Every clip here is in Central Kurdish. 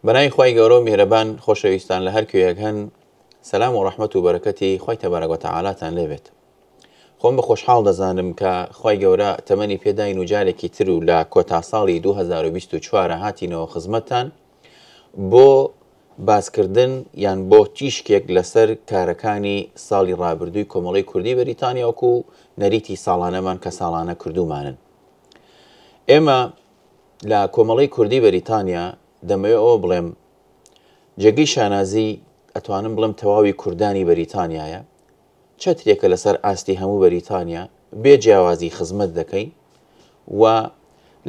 بەناوی خوای گەورە و میهرەبان خۆشەویستان لە هەر کوێیەک هەن سەلام و ڕەحمەت و بەرەکەتی خوای تەبارەک وتەعالاتان لێ بێت. خۆم بە خۆشحاڵ دەزانم کە خوای گەورە تەمەنی پێداین و جارێکی تر و لە کۆتا ساڵی 2024 هاتینەوە خزمەتتان بۆ باسکردن یان بۆ تیشکێک لەسەر کارەکانی ساڵی ڕابردووی کۆمەڵەی کوردی بەریتانیا وەکو نەریتی ساڵانەمان کە ساڵانە کردومانن. ئێمە لە کۆمەڵەی کوردی بەریتانیا دەمەوێت ئەوە بڵێم جێگەی شانازی ئەتوانم بڵێم تەواوی کوردانی بەریتانیایە چەترێکە لەسەر ئاستی هەموو بەریتانیا بێ جیاوازی خزمەت دەکەین و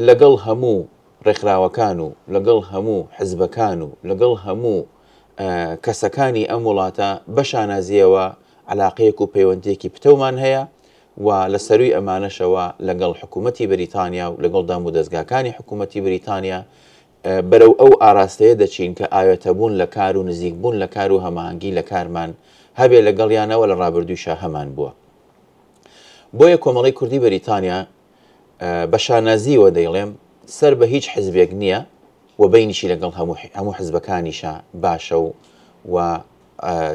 لەگەڵ هەموو ڕێکخراوەکان و لەگەڵ هەموو حزبەکان و لەگەڵ هەموو کەسەکانی ئەم وڵاتە بە شانازیەوە علاقەیەک و پەیوەندیەکی پتەومان هەیە و لە سەرووی ئەمانەشەوە لەگەڵ حکوومەتی بریتانیا و لەگەڵ دامودەزگاکانی حکوومەتی بریتانیا بەرەو ئەو ئاراستەیە دەچین کە ئاوێتەبوون لە کار و نزیکبوون لە کار و هەماهەنگی لە کارمان هەبێ لەگەڵیانەوە لە ڕابردوویشا هەمان بووە. بۆیە کۆمەڵەی کوردی بەریتانیا بە شانازییەوە دەیڵێم سەر بە هیچ حزبێک نییە و بەینیشی لەگەڵ هەموو حزبەکانیشا باشە و و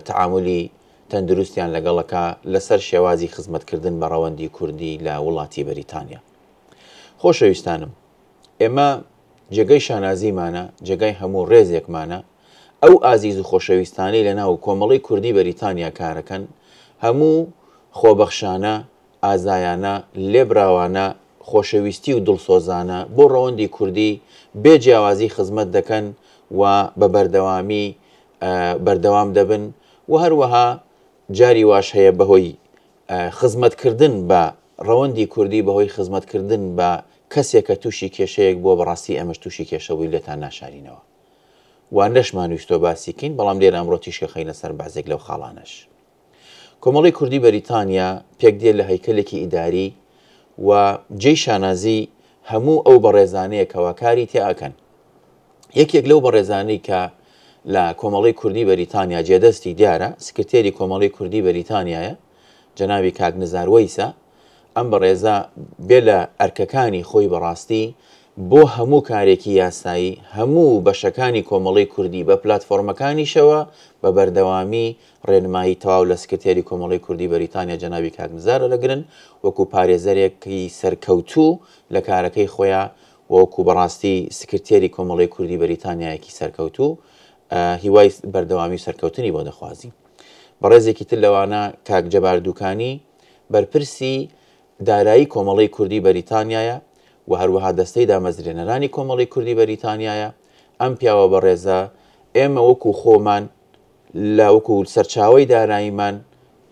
تەعامولی تەندروستیان لەگەڵەکە لەسەر شێوازی خزمەتکردن بە ڕەوەندی کوردی لە وڵاتی بەریتانیا. خۆشەویستانم ئێمە جێگەی شانازیمانە، جێگای هەموو ڕێزێکمانە، ئەو ئازیز و خۆشەویستانەی لەناو کۆمەڵەی کوردی بەریتانیا کارەکەن، هەموو خۆبەخشانە، ئازایانە، لێبراوانە، خۆشەویستی و دڵسۆزانە بۆ ڕەوەندی کوردی بێ جیاوازی خزمەت دەکەن و بە بەردەوامی بەردەوام دەبن و هەروەها جاری واش هەیە بەهۆی خزمەتکردن بە ڕەوەندی کوردی بەهۆی خزمەتکردن بە کەسێک کە تووشی کێشەیەک بووە بەڕاستی ئێمەش تووشی کێشە بووین لێتان ناشارینەوە و نەشمانویستوە باسی کەین بەڵام لێرە ئەمڕۆ تیشکە خەینە سەر بەعزێک لەو خاڵانەش. کۆمەڵەی کوردی بەریتانیا پێکدێ لە هەیکەلێکی ئیداری و جێی شانازی هەموو ئەو بەڕێزانەیە کەوا کاری تیا ئەکەن. یەکێک لەو بەڕێزانەی کە لە کۆمەڵەی کوردی بەریتانیا جێدەستی دیارە سکرتێری کۆمەڵەی کوردی بەریتانیایە جەنابی کاک نزار وەیسە ئەم بەڕێزە بێ لە ئەرکەکانی خۆی بەڕاستی بۆ هەموو کارێکی یاسایی هەموو بەشەکانی کۆمەڵەی کوردی بە پلاتفۆرمەکانیشەوە بە بەردەوامی ڕێنمایی تەواو لە سکرتێری کۆمەڵەی کوردی بەریتانیا جەنابی کاک نزار ئەلەگرن وەکو پارێزەرێکی سەرکەوتوو لە کارەکەی خۆیا و وەکو بەڕاستی سکرتێری کۆمەڵەی کوردی بەریتانیایەکی سەرکەوتوو هیوای بەردەوامی و سەرکەوتنی بۆ دەخوازین. بەڕێزێکی تر لەوانە کاک جەبار دوکانی بەرپرسی دارایی کۆمەڵەی کوردی بەریتانیایە و هەروەها دەستەی دامەزرێنەرانی کۆمەڵەی کوردی بەریتانیایە ئەم پیاوە بەڕێزە ئێمە وەکو خۆمان لە وەکو سەرچاوەی داراییمان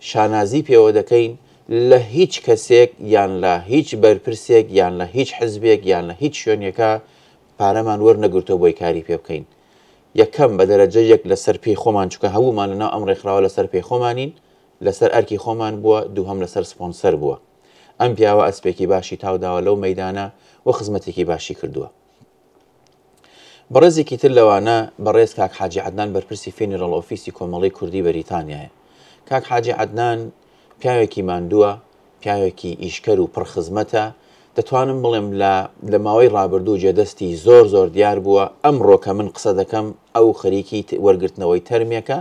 شانازی پێوە دەکەین لە هیچ کەسێک یان لە هیچ بەرپرسێک یان لە هیچ حزبێک یان لە هیچ شوێنێکا پارەمان وەرنەگرتووە بۆی کاری پێ بکەین یەکەم بە دەرەجە یەک لەسەر پێی خۆمان چونکە هەموومان لەناو ئەم ڕێکخراوە لەسەر پێی خۆمانین لەسەر ئەرکی خۆمان بووە دووهەم لەسەر سپۆنسەر بووە ئەم پیاوە ئەسپێکی باشی تاوداوە لەو مەیدانە و خزمەتێکی باشی کردووە. بەڕێزێکی تر لەوانە بەڕێز کاک حاجی عەدنان بەرپرسی funeral office ی کۆمەڵەی کوردی بەریتانیایە. کاک حاجی عەدنان پیاوێکی ماندووە، پیاوێکی ئیشکەر و پڕ خزمەتە، دەتوانم بڵێم لە لە ماوەی ڕابردوو جێدەستی زۆر زۆر دیار بووە، ئەمڕۆ کە من قسە دەکەم ئەو خەریکی وەرگرتنەوەی تەرمێکە،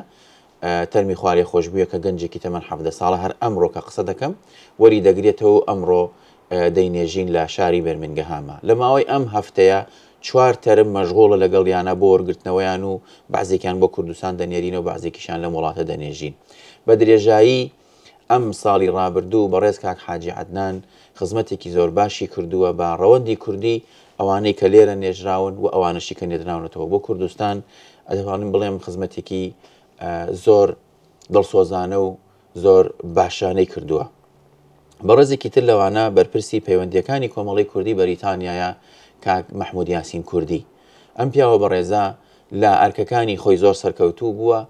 تەرمی خوالێخۆشبوویەکە گەنجێکی تەمەن 17 ساڵە هەر ئەمڕۆ کە قسە دەکەم وەری دەگرێتەوە و ئەمڕۆ دەینێژین لە شاری بێرمنگهامە لە ماوەی ئەم هەفتەیە چوار تەرم مەشغوڵە لەگەڵیانە بۆ وەرگرتنەوەیان و بەعزێکیان بۆ کوردستان دەنێرین و بەعزێکیشیان لەم وڵاتە دەنێژین بە درێژایی ئەم ساڵی ڕابردوو بەڕێز کاک حاجی عەدنان خزمەتێکی زۆر باشی کردووە بە ڕەوەندی کوردی ئەوانەی کە لێرە نێژراون و ئەوانەشی کە نێردراونەتەوە بۆ کوردستان ئەتوانم بڵێم خزمەتێکی زۆر دڵسۆزانە و زۆر باشانەی کردووە. بەڕێزێکی تر لەوانە بەرپرسی پەیوەندیەکانی کۆمەڵی کوردی بەریتانیایە کاک مەحمود یاسین کوردی. ئەم پیاوە بەڕێزە لە ئەرکەکانی خۆی زۆر سەرکەوتوو بووە،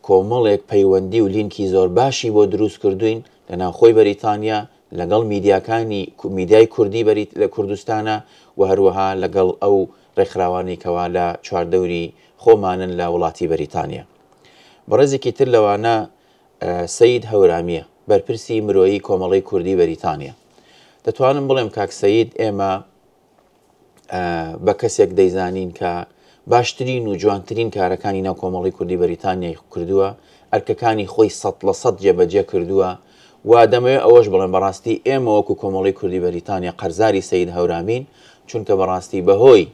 کۆمەڵێک پەیوەندی و لینکی زۆر باشی بۆ دروست کردوین لە ناوخۆی بەریتانیا لەگەڵ میدیاکانی میدیای کوردی بەریت لە کوردستانە و هەروەها لەگەڵ ئەو ڕێکخراوانەی کەوا لە چواردەوری خۆمانن لە وڵاتی بەریتانیا. بەڕێزێکی تر لەوانە سەید هەورامییە، بەرپرسی مرۆیی کۆمەڵەی کوردی بەریتانیا. دەتوانم بڵێم کاک سەید ئێمە بە کەسێک دەیزانین کە باشترین و جوانترین کارەکانی ناو کۆمەڵی کوردی بەریتانیای کردووە، ئەرکەکانی خۆی 100% جێبەجێ کردووە و دەمەوێت ئەوەش بڵێم بەڕاستی ئێمە وەکو کۆمەڵی کوردی بەریتانیا قەرزاری سەید هەورامین، چونکە بەڕاستی بەهۆی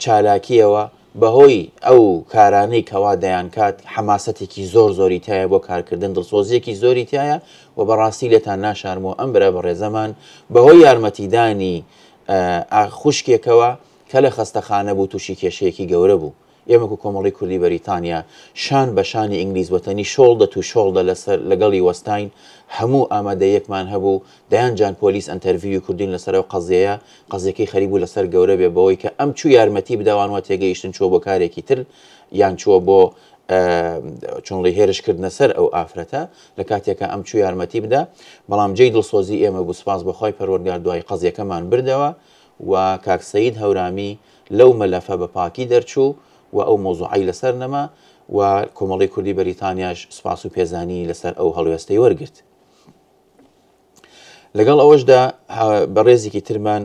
چالاکییەوە بەهۆی ئەو کارانەی کەوا دەیانکات حەماسەتێکی زۆر زۆری تایە بۆ کارکردن دڵسۆزیەکی زۆری تایە و بەڕاستی لێتان ناشارمەوە ئەم برا بەڕێزەمان بەهۆی یارمەتیدانی خوشکێکەوە کە لە خەستەخانە بوو تووشی کێشەیەکی گەورە بوو. ئێمە وەکو کۆمەڵەی کوردی بەریتانیا شان بە شانی ئینگلیز وەتەنی shoulder to shoulder لەسەر لەگەڵی وەستاین، هەموو ئامادەییەکمان هەبوو، دەیان جان پۆلیس ئەنتەرڤیوی کردین لەسەر ئەو قەزیەیە، قەزیەکەی خەریک بوو لەسەر گەورە بێ بەوەی کە ئەم چوو یارمەتی بدا وان وا تێگەیشتن چووە بۆ کارێکی تر یان چووە بۆ چۆنڵی هێرش کردنە سەر ئەو ئافرەتە لە کاتێکا ئەم چوو یارمەتی بدا، بەڵام جێی دڵسۆزی ئێمە بوو سوپاس بۆ خوای پەروەردگار دوای قەزیەکەمان بردەوە و کاک سەید هەورامی لەو مەلەفە بە پاکی دەرچوو و ئەو مەوزوعەی لەسەر نەما و کۆمەڵەی کوردی بەریتانیاش سوپاس و پێزانینی لەسەر ئەو هەڵوێستەی وەرگرت. لەگەڵ ئەوەشدا بەڕێزێکی ترمان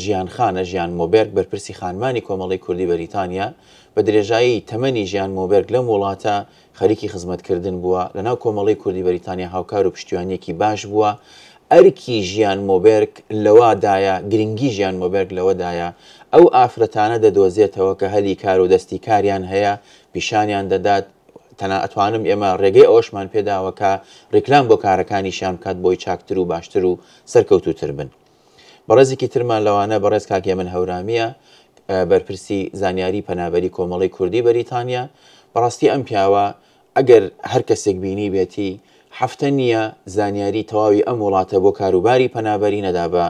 ژیان خانە، ژیان مۆبێرگ، بەرپرسی خانمانی کۆمەڵەی کوردی بەریتانیا، بە درێژایی تەمەنی ژیان مۆبێرگ لەم وڵاتە خەریکی خزمەتکردن بووە، لەناو کۆمەڵەی کوردی بەریتانیا هاوکار و پشتیوانییەکی باش بووە، ئەرکی ژیان مۆبێرگ لەوادایە، گرنگی ژیان مۆبێرگ لەوەدایە ئەو ئافرەتانە دەدۆزێتەوە کە هەلی کار و دەستی کاریان هەیە، پیشانیان دەدات، تەنا ئەتوانم ئێمە ڕێگەی ئەوەشمان پێداوە کە ڕیکلام بۆ کارەکانیشیان بکات بۆی چاکتر و باشتر و سەرکەوتووتر بن. بەڕێزێکی ترمان لەوانە بەڕێز کاک هێمن هەورامییە، بەرپرسی زانیاری پەنابەری کۆمەڵەی کوردی بەریتانیا. بەڕاستی ئەم پیاوە ئەگەر هەر کەسێک بینیبێتی هەفتە نییە زانیاری تەواوی ئەم وڵاتە بۆ کاروباری پەنابەری نەدا بە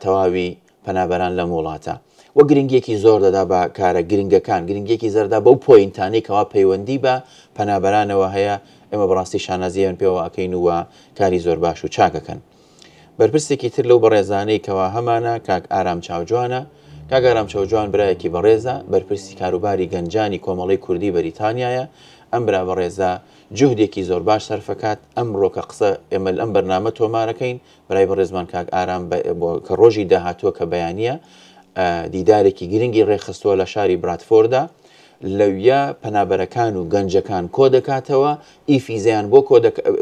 تەواوی پەنابەران لەم وڵاتە و گرنگیەکی زۆر دەدا بە کارە گرنگەکان گرنگیەکی زەردا بەو point انەی کەوا پەیوەندی بە پەنابەرانەوە هەیە ئێمە بەڕاستی شانازیان پێوە ئەکەین و کاری زۆر باش و چاکەکەن. بەرپرسێکی تر لەو بەڕێزانەی کەوا هەمانە کاک ئارام چاوجوانە، کاک ئارام چاوجوان برایەکی بەڕێزە، بەرپرسی کاروباری گەنجانی کۆمەڵەی کوردی بەریتانیایە، ئەم برا بەڕێزە جوهدێکی زۆر باش سەرفەکات، ئەمڕۆ کە قسە ئێمە ئەم بەرنامە تۆمارەکەین برای بەڕێزمان کاک ئارام کە ڕۆژی داهاتووە کە بەیانیە دیدارێکی گرنگی ڕێکخستووە لە شاری برادفۆردا لەویا پەنابەرەکان و گەنجەکان کۆ دەکاتەوە e-فیزەیان بۆ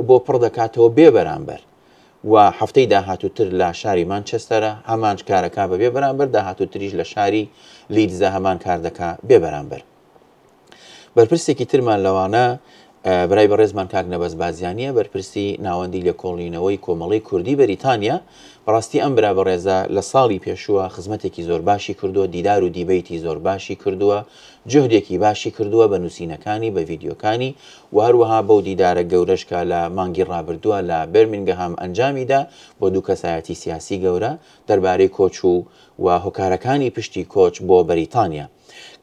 بۆ پڕ دەکاتەوە بێ بەرامبەر و هەفتەی داهاتووتر لە شاری مانچستەرە هەمان کارەکا بە بێ بەرامبەر، داهاتووتریش لە شاری لیدزە هەمان کار دەکا بێ بەرامبەر. بەرپرسێکی ترمان لەوانە برای بەڕێزمان کاک نەبەز بازیانیە بەرپرسی ناوەندی لێکۆڵینەوەی کۆمەڵەی کوردی بەریتانیا بەڕاستی ئەم برا بەڕێزە لە ساڵی پێشووە خزمەتێکی زۆر باشی کردووە دیدار و دیبەیتی زۆر باشی کردووە جوهدێکی باشی کردووە بە نووسینەکانی، بە ڤیدیۆکانی و هەروەها بەو دیدارە گەورەش کە لە مانگی ڕابردووە لە بێرمینگەهام ئەنجامی دا بۆ دوو کەسایەتی سیاسی گەورە دەربارەی کۆچ و و هۆکارەکانی پشتی کۆچ بۆ بەریتانیا.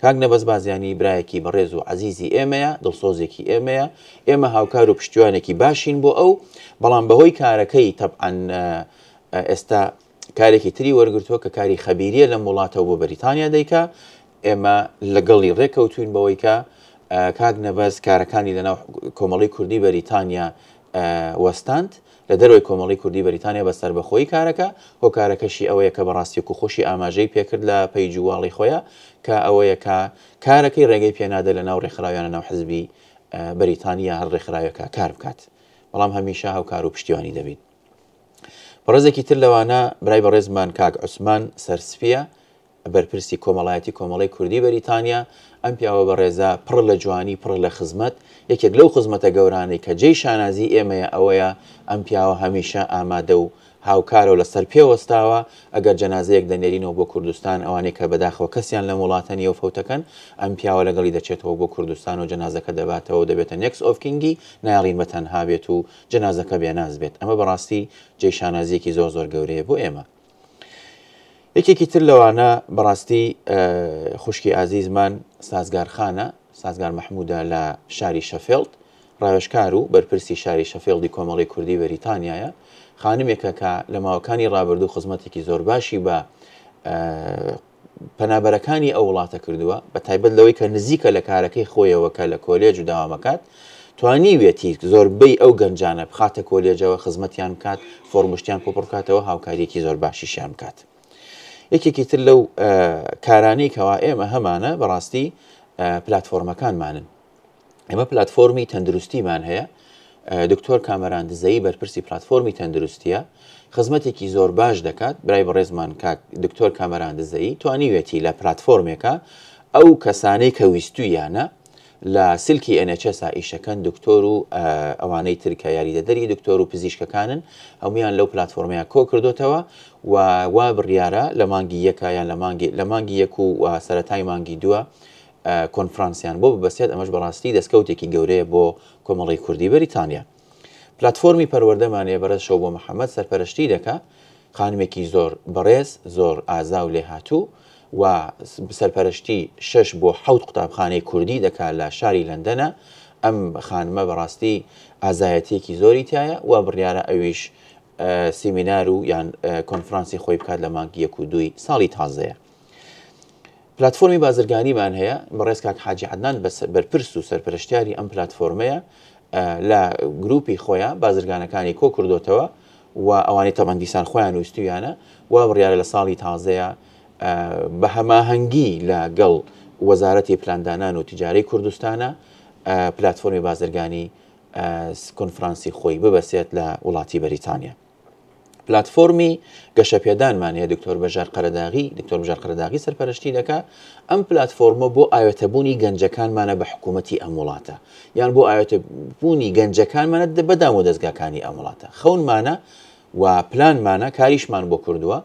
کاک نەبەز بازیانی برایەکی بەڕێز و عەزیزی ئێمەیە، دڵسۆزێکی ئێمەیە، ئێمە هاوکار و پشتیوانێکی باشین بۆ ئەو، بەڵام بەهۆی کارەکەی تەبعەن ئێستا کارێکی تری وەرگرتووە کە کاری خەبیریە لەم وڵاتەوە بۆ بەریتانیا دەیکا، ئێمە لەگەڵی ڕێکەوتوین بەوەی کە کاک نەبەز کارەکانی لەناو کۆمەڵی کوردی بەریتانیا وەستاند لە دەرەوەی کۆمەڵی کوردی بەریتانیا بە سەربەخۆیی کارەکە هۆکارەکەشی ئەوەیە کە بەڕاستی وەکو خۆشی ئاماژەی پێکرد لە page و wall ی خۆیان کە ئەوەیە کە کارەکەی ڕێگەی پێنادە لە ناو ڕێکخراویانە ناو حزبی بەریتانیا هەر ڕێکخراوێکە کار بکات بەڵام هەمیشە هاوکار و پشتیوانی دەبین. بەڕێزێکی تر لەوانە برای بەڕێزمان کاک عوسمان سەرسپیە بەرپرسی کۆمەڵایەتی کۆمەڵەی کوردی بەریتانیا، ئەم پیاوە بەڕێزە پڕ لە جوانی پڕ لە خزمەت، یەکێک لەو خزمەتە گەورانەی کە جێی شانازی ئێمەیە ئەوەیە ئەم پیاوە هەمیشە ئامادە و هاوکارە و لەسەر پێ وەستاوە، ئەگەر جەنازەیەک دەنێرینەوە بۆ کوردستان ئەوانەی کە بەداخەوە کەسیان لەم وڵاتە نییە و فەوتەکەن ئەم پیاوە لەگەڵی دەچێتەوە بۆ کوردستان و جەنازەکە دەباتەوە و دەبێتە next of kin ی نایەڵین بە تەنها بێت و جەنازەکە بێناز بێت ئەمە بەڕاستی جێی شانازییەکی زۆر زۆر گەورەیە بۆ ئێمە. یەکێکی تر لەوانە بەڕاستی خوشکی ئازیزمان سازگار خانە، سازگار مەحموودە لە شاری شەفێڵد، ڕاوێژکار و بەرپرسی شاری شەفێڵدی کۆمەڵەی کوردی بەریتانیایە. خانمێکە کە لە ماوەکانی ڕابردوو خزمەتێکی زۆر باشی بە پەنابەرەکانی ئەو وڵاتە کردووە، بە تایبەت لەوەی کە نزیکە لە کارەکەی خۆیەوە کە لە کۆلێج و داوامەکات، توانیویەتی زۆربەی ئەو گەنجانە بخاتە کۆلێجەوە خزمەتیان بکات، فۆرم و شتیان پۆ پڕ بکاتەوە، هاوکارییەکی زۆر باشیشیان بکات. یەکێکی تر لەو کارانەی کەوا ئێمە هەمانە بەڕاستی پلتفۆرمەکانمانن. ئێمە پلتفۆرمی تەندروستیمان هەیە، دکتۆر کامەران دزەیی بەرپرسی پلتفۆرمی تەندروستیە، خزمەتێکی زۆر باش دەکات. برای بەڕێزمان کاک دکتۆر کامەران دزەیی توانیوێتی لە پلتفۆرمێکە ئەو کەسانەی کە ویستویانە لە سلکی NHS ئیشەکەن، دکتۆر و ئەوانەی تر کە یاریدەدەری دکتۆر و پزیشکەکانن، هەمویان لەو پلتفۆرمەیە کۆ کردوتەوە و وا بڕیارە لە مانگی یەکە یان لە مانگی یەک و سەرەتای مانگی دووە کۆنفرانسیان بۆ ببەستێت. ئەمەش بەڕاستی دەستکەوتێکی گەورەیە بۆ کۆمەڵی کوردی بەریتانیا. پلتفۆرمی پەروەردەمان هەیە، بەڕێز شەوبۆ محەممەد سەرپەرشتی دەکا، خانمێکی زۆر بەڕێز، زۆر ئازا و لێهاتوو و سەرپەرشتی 6 بۆ 7 قوتابخانەی کوردی دەکا لە شاری لەندەنە. ئەم خانمە بەڕاستی ئازایەتیەکی زۆری تایە و بڕیارە ئەویش سیمینار و یان کۆنفرانسی خۆی بکات لە مانگی یەک و دووی ساڵی تازەیە. پلتفۆرمی بازرگانیمان هەیە، بەڕێز کاک حاجی عەدنان بەرپرس و سەرپەرشتیاری ئەم پلتفۆرمەیە، لە گروپی خۆیان بازرگانەکانی کۆ کردوتەوە و ئەوانەی تەبەن دیسان خۆیان ویستویانە و بڕیارە لە ساڵی تازەیە بە هەماهەنگی لەگەڵ وەزارەتی پلاندانان و تجارەی کوردستانە پلتفۆرمی بازرگانی کۆنفرانسی خۆی ببەسێت لە وڵاتی بەریتانیا. پلاتفۆرمی گەشەپێدانمان هەیە، دکتۆر بەژار قەرەداغی، دکتۆر بژار قەرەداغی سەرپەرشتی دەکا. ئەم پلاتفۆرمە بۆ ئاوێتەبوونی گەنجەکانمانە بە حکوومەتی ئەم وڵاتە، یان بۆ ئاوێتەبوونی گەنجەکانمانە بە دام و دەزگاکانی ئەم وڵاتە. خەونمانە و پلانمانە، کاریشمان بۆ کردووە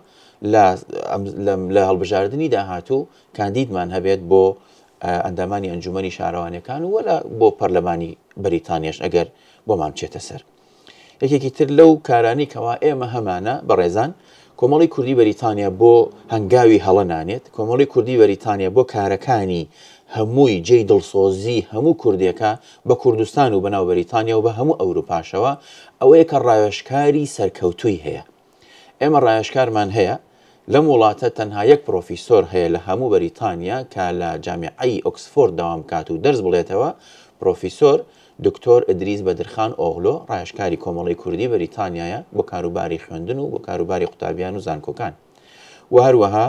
لە هەڵبژاردنی داهاتوو کاندیدمان هەبێت بۆ ئەندامانی ئەنجومەنی شارەوانیەکان و وەلا بۆ پەرلەمانی بەریتانیاش ئەگەر بۆمان بچێتە سەر. یەکێکی تر لەو کارانەی کەوا ئێمە هەمانە بەڕێزان، کۆمەڵی کوردی بەریتانیا بۆ هەنگاوی هەڵە نانێت، کۆمەڵی کوردی بەریتانیا بۆ کارەکانی هەمووی جێی دڵسۆزی هەموو کوردێکە بە کوردستان و بەناو بەریتانیا و بە هەموو ئەوروپاشەوە، ئەوەیە کە ڕاوێژکاری سەرکەوتووی هەیە. ئێمە ڕاوێژکارمان هەیە، لەم وڵاتە تەنها یەک پڕۆفیسۆر هەیە لە هەموو بەریتانیا کە لە جامیعەی ئۆکسفۆرد دەوام بکات و دەرس بڵێتەوە، پڕۆفیسۆر دکتۆر ئیدریس بەدرخان ئۆغلۆ ڕاوێژکاری کۆمەڵەی کوردی بەریتانیایە بۆ کاروباری خوێندن و بۆ کاروباری قوتابیان و زانکۆکان و هەروەها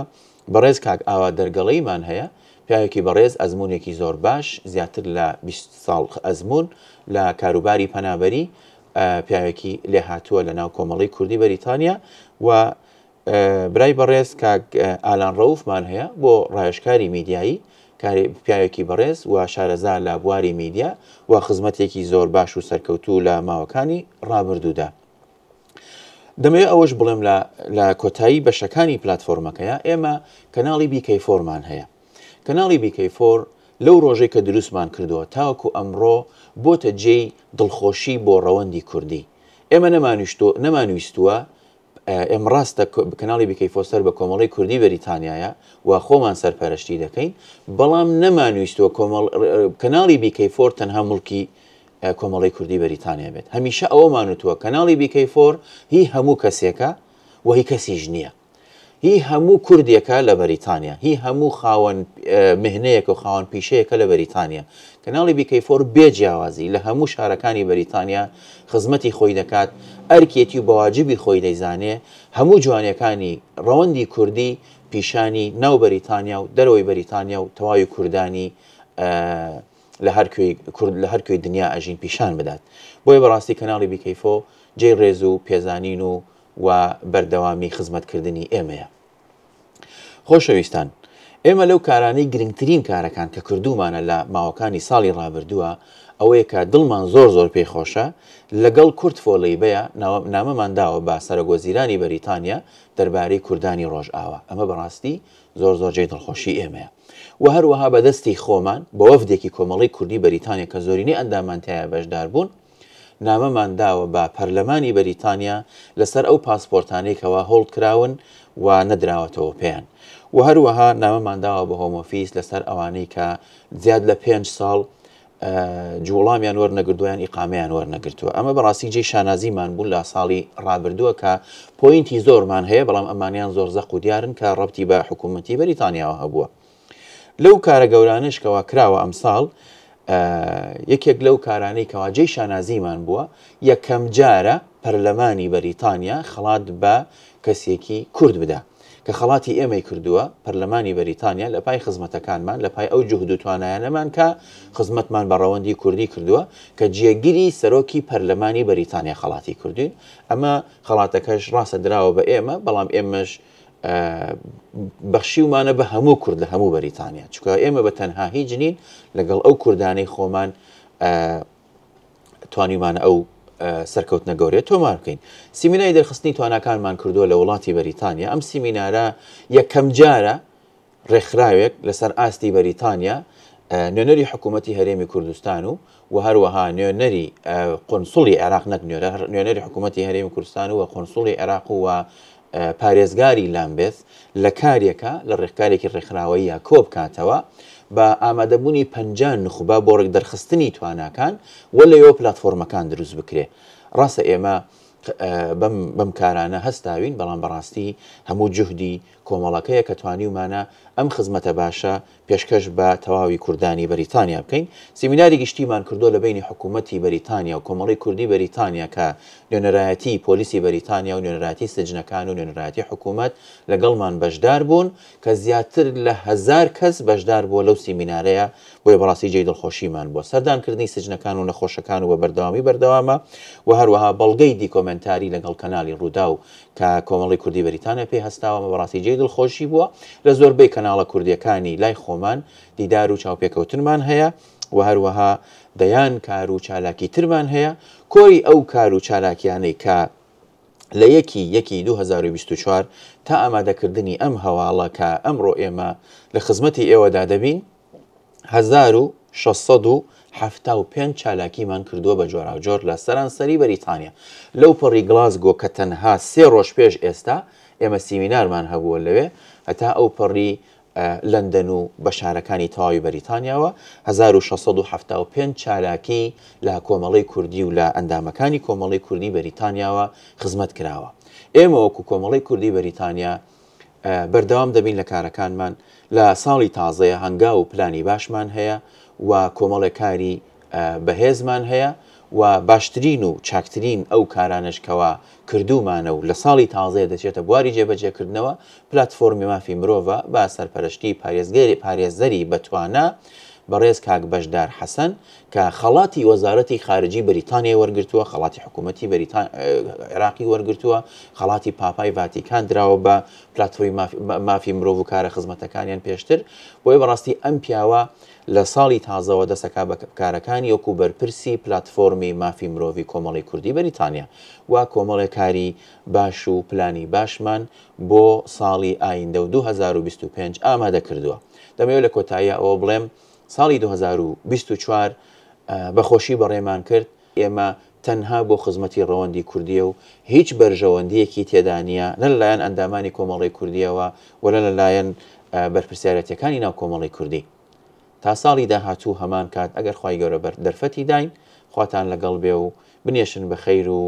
بەڕێز کاک ئاوات دەرگەڵەیمان هەیە، پیاوێکی بەڕێز ئەزموونێکی زۆر باش زیاتر لە 20 ساڵ ئەزموون لە کاروباری پەنابەری، پیاوێکی لێهاتووە لە ناو کۆمەڵەی کوردی بەریتانیا و برای بەڕێز کاک ئالان ڕەوفمان هەیە بۆ ڕاوێژکاری میدیایی، پیاوێکی بەڕێز و شارەزا لە بواری میدیا و خزمەتێکی زۆر باش و سەرکەوتوو لە ماوەکانی ڕابردوودا. دەمەوێت ئەوەش بڵێم لە کۆتایی بەشەکانی پلتفۆرمەکەیە ئێمە کەناڵی بیکەی فۆرمان هەیە. کەناڵی بیکەی فۆر لەو ڕۆژەی کە دروستمان کردووە تاوەکو ئەمڕۆ بۆتە جێی دڵخۆشی بۆ ڕەوەندی کوردی. ئێمە نەمانویستووە ئێمە ڕاستە کەناڵی بیکەی فۆر سەر بە کۆمەڵەی کوردی بەریتانیایە و خۆمان سەرپەرشتی دەکەین، بەڵام نەمانویستووە کەناڵی بیکەی فۆر تەنها مڵکی کۆمەڵەی کوردی بەریتانیا بێت. هەمیشە ئەوەمان وتووە کەناڵی بیکەی فۆر هی هەموو کەسێکە و هی کەسیش نییە. هی هەموو کوردێکە لە بەریتانیا، هی هەموو خاوەن مهنەیەکە و خاوەن پیشەیەکە لە بەریتانیا. کەناڵی بیکەی فۆر بێ جیاوازی لە هەموو شارەکانی بەریتانیا خزمەتی خۆی دەکات، ئەرکێتی و بەواجبی خۆی دەیزانێ هەموو جوانیەکانی ڕەوەندی کوردی پیشانی ناو بەریتانیا و دەرەوەی بەریتانیا و تەواوی کوردانی لە هەر کوێی کورد لە هەر کوێی دنیا ئەژین پیشان بدات. بۆیە بەڕاستی کەناڵی بیکەی فۆ جێی ڕێز و پێزانین و و بەردەوامی خزمەتکردنی ئێمەیە. خۆشەویستان، ئێمە لەو کارانەی گرنگترین کارەکان کە کردوومانە لە ماوەکانی ساڵی ڕابردووە ئەوەیە کە دڵمان زۆر زۆر پێی خۆشە لەگەڵ کورد فۆر لەیبەیە نامەمان داوە بە سەرۆکوەزیرانی بەریتانیا دەربارەی کوردانی ڕۆژئاوا. ئەمە بەڕاستی زۆر زۆر جێی دڵخۆشی ئێمەیە. و هەروەها بە دەستی خۆمان بە وەفدێکی کۆمەڵەی کوردی بەریتانیا کە زۆرینەی ئەندامان تیایا بەشدار بوون، نامەمان داوە بە پەرلەمانی بەریتانیا لەسەر ئەو پاسپۆرتانەی کەوا hold کراون و نەدراوەتەوە پێیان و هەروەها نامەمان داوە بە Home Office لەسەر ئەوانەی کە زیاد لە پێنج ساڵ جوڵامیان وەرنەگردووە یان ئیقامەیان وەرنەگرتووە. ئەمە بەڕاستی جێی شانازیمان بوو لە ساڵی ڕابردووە کە point ی زۆرمان هەیە، بەڵام ئەمانیان زۆر زەق و دیارن کە ڕەبتی بە حکوومەتی بەریتانیاوە هەبووە. لەو کارە گەورانەش کەوا کراوە ئەمساڵ، یەکێک لەو کارانەی کەوا جێی شانازیمان بووە، یەکەم جارە پەرلەمانی بەریتانیا خەڵات بە کەسێکی کورد بدا. کە خەڵاتی ئێمەی کردووە پەرلەمانی بەریتانیا لە پای خزمەتەکانمان، لە پای ئەو جوهد و توانایانەمان کە خزمەتمان بە ڕەوەندی کوردی کردووە، کە جێگری سەرۆکی پەرلەمانی بەریتانیا خەڵاتی کردوین. ئەمە خەڵاتەکەش ڕاستە دراوە بە ئێمە، بەڵام ئێمەش بەخشیومانە بە هەموو کورد لە هەموو بەریتانیا، چونکە ئێمە بە تەنها هیچ نین، لەگەڵ ئەو کوردانەی خۆمان توانیومانە ئەو سەرکەوتنە گەورەیە تۆمار بکەین. سیمیناری دەرخستنی تواناکانمان کردووە لە وڵاتی بەریتانیا، ئەم سیمینارە یەکەم جارە ڕێکخراوێک لەسەر ئاستی بەریتانیا نوێنەری حکوومەتی هەرێمی کوردستان و و هەروەها نوێنەری قونسوڵی عێراق نەک نوێنەری حکوومەتی هەرێمی کوردستان و قونسوڵی عێراق و پارێزگاری لامبێث لە کارێکا لە ڕێککارێکی ڕێکخراوەییە کۆبکاتەوە بە ئامادەبوونی 50 نوخبە بۆ ڕێکدەرخستنی تواناکان و لەوێوە پلاتفۆرمەکان دروست بکرێ. ڕاستە ئێمە بەم کارانە هەستاوین، بەڵام بەڕاستی هەموو جوهدی کۆمەڵەکەیە کە توانیومانە ئەم خزمەتە باشە پێشکەش بە تەواوی کوردانی بەریتانیا بکەین. سیمیناری گشتیمان کردووە لە بەینی حکوومەتی بەریتانیا و کۆمەڵەی کوردی بەریتانیا کە نوێنەرایەتی پۆلیسی بەریتانیا و نوێنەرایەتی سجنەکان و نوێنەرایەتی حکوومەت لەگەڵمان بەشدار بوون کە زیاتر لە هەزار کەس بەشدار بووە لەو سیمینارەیە بۆیە بەڕاستی جێی دڵخۆشیمان بووە. سەردانکردنی سجنەکان و نەخۆشەکان و بە بەردەوامی بەردەوامە و هەروەها بەڵگەی دیکۆمێنتاری لەگەڵ کەنالی ڕووداو کە کۆمەڵەی کوردی بەریتانیا پێی هەستاوە، ئەمە بەڕاستی جێی دڵخۆشی بووە. لە زۆربەی کەناڵە کوردییەکانی لای خۆمان دیدار و چاوپێکەوتنمان هەیە و هەروەها دەیان کار و چالاکی ترمان هەیە. کۆی ئەو کار و چالاکیانەی کە لە یەکی یەکی 2024 تا ئامادەکردنی ئەم هەواڵە کە ئەمڕۆ ئێمە لە خزمەتی ئێوەدا دەبین، 1675 چالاکیمان کردووە بە جۆراوجۆر لە سەرانسەری بەریتانیا لەوپەڕی گڵاسگۆ کە تەنها سێ ڕۆژ پێش ئێستا ئێمە سیمینارمان هەبووە لەوێ هەتا ئەوپەڕی لەندەن و بە شارەکانی تەواوی بەریتانیاوە 1675 چالاکی لە کۆمەڵەی کوردی و لە ئەندامەکانی کۆمەڵەی کوردی بەریتانیاوە خزمەت کراوە. ئێمە وەکو کۆمەڵەی کوردی بەریتانیا بەردەوام دەبین لە کارەکانمان، لە ساڵی تازەیە هەنگاو و پلانی باشمان هەیە و کۆمەڵێک کاری بەهێزمان هەیە و باشترین و چاکترین ئەو کارانەش کەوا کردوومانە و لە ساڵی تازەیە دەچێتە بواری جێبەجێکردنەوە، پلاتفۆرمی مافی مرۆڤە بە سەرپەرشتی پارێزگەری پارێزەری بەتوانا بەڕێز کاک بەشدار حەسەن کە خەڵاتی وەزارەتی خارجی بەریتانیای وەرگرتووە، خەڵاتی حکوومەتی عێراقی وەرگرتووە، خەڵاتی پاپای ڤاتیکان دراوە بە پلاتفۆرمی مافی مرۆڤ و کارە خزمەتەکانیان پێشتر. بۆیە بەڕاستی ئەم پیاوە لە ساڵی تازەوە دەستەکا بە کارەکانی وەکو بەرپرسی پلاتفۆرمی مافی مرۆڤی کۆمەڵی کوردی بەریتانیا و کۆمەڵێ کاری باش و پلانی باشمان بۆ ساڵی ئایندە و 2025 ئامادە کردووە. دەمەوێت لە کۆتاییا ئەوە بڵێم ساڵی 2024 بە خۆشی بەڕێمان کرد، ئێمە تەنها بۆ خزمەتی ڕەوەندی کوردییە و هیچ بەرژەوەندییەکی تێدا نییە نە لەلایەن ئەندامانی کۆمەڵەی کوردییەوە و نە لەلایەن بەرپرسیارێتییەکانی ناو کۆمەڵەی کوردی. تا ساڵی داهاتوو هەمان کات ئەگەر خوای گەورە دەرفەتی داین، خواتان لەگەڵ بێ و بنێشن بە خەیر و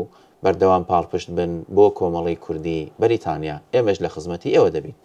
بەردەوام پاڵپشت بن بۆ کۆمەڵەی کوردی بەریتانیا، ئێمەش لە خزمەتی ئێوە دەبین.